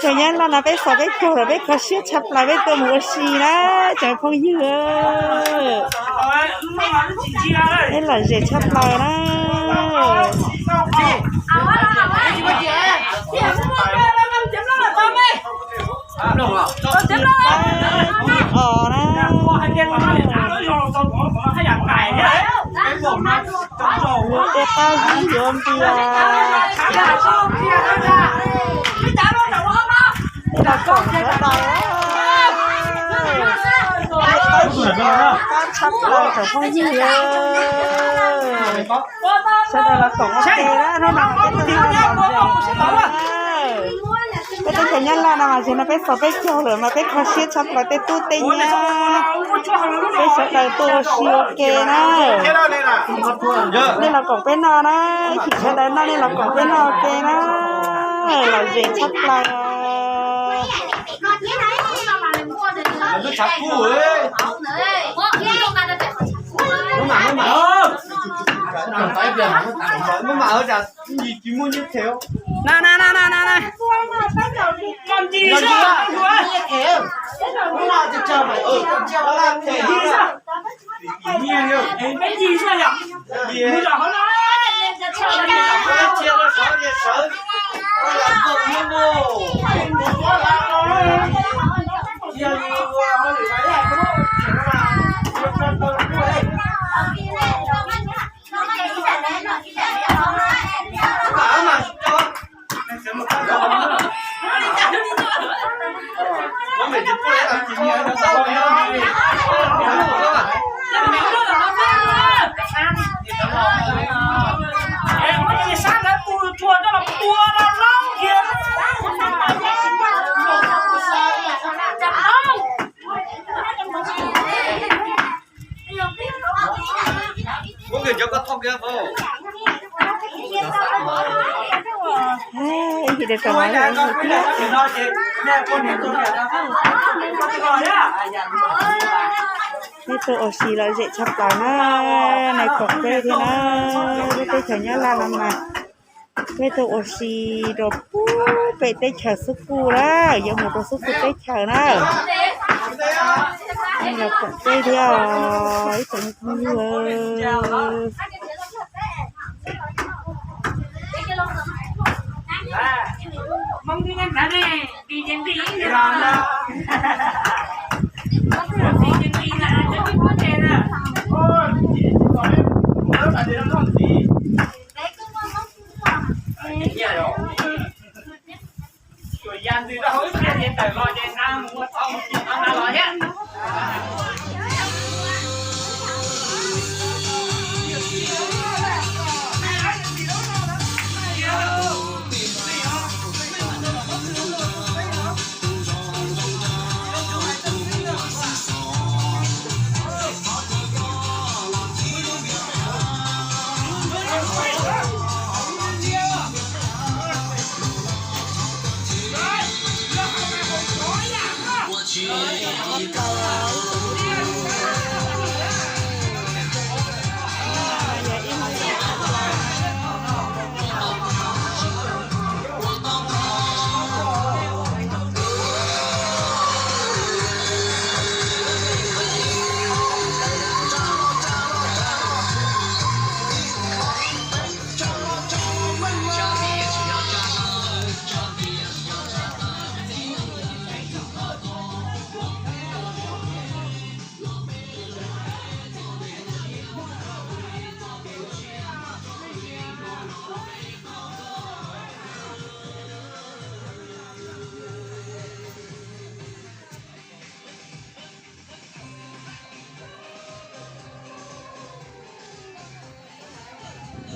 Cov Nyab Laj no peb xav peb caug lawm, peb kho siab tshaj plaws, peb tuaj mus ua si na cov phooj ywg. Peb lom zem tshaj plaws na. Os na. Tej qab zib yuav npias. Tej los koom sawv daws. Qab tshaj plaws cov phooj ywg. Sawv daws los koom ua ke na, hnub no peb tuaj noj lom zem na. Peb teb chaws Nyab Laj no mas tseem no peb xav peb caug lawm mas peb kho siab tshaj plaws tej tub tej nyab. Peb sawv daws tuaj ua si ua ke na. Nej los koom peb noj na, ib chim sawv daws noj nej los koom peb noj ua ke na. Lom zem tshaj plaws. Na na na na na na. Peb tuaj ua si lom zem tshaj plaws na, nej koom peb thiab na, lub teb chaws Nyab Laj no mas. Peb tuaj ua si rau pem teb chaws xub kuj na, yuav mus rau xub kuj teb chaws na. Nej los koom peb thiab os ib tsoom phooj ywg.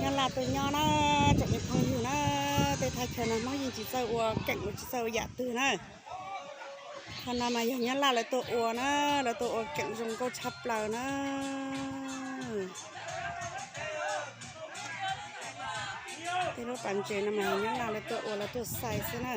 Nyab Laj tuaj nyob na, tsoom phooj ywg na, tej thaj chaw no Hmoob yeej tsis txawj ua keem, ua tsis txawj ua yam twg na. Qhov no mas yog Nyab Laj lawv tuaj ua na, lawv tuaj ua keem zoo nkauj tshaj plaws na. Tej lub pas ntses no mas Nyab Laj lawv tuaj ua, lawv tuaj xais xwb na.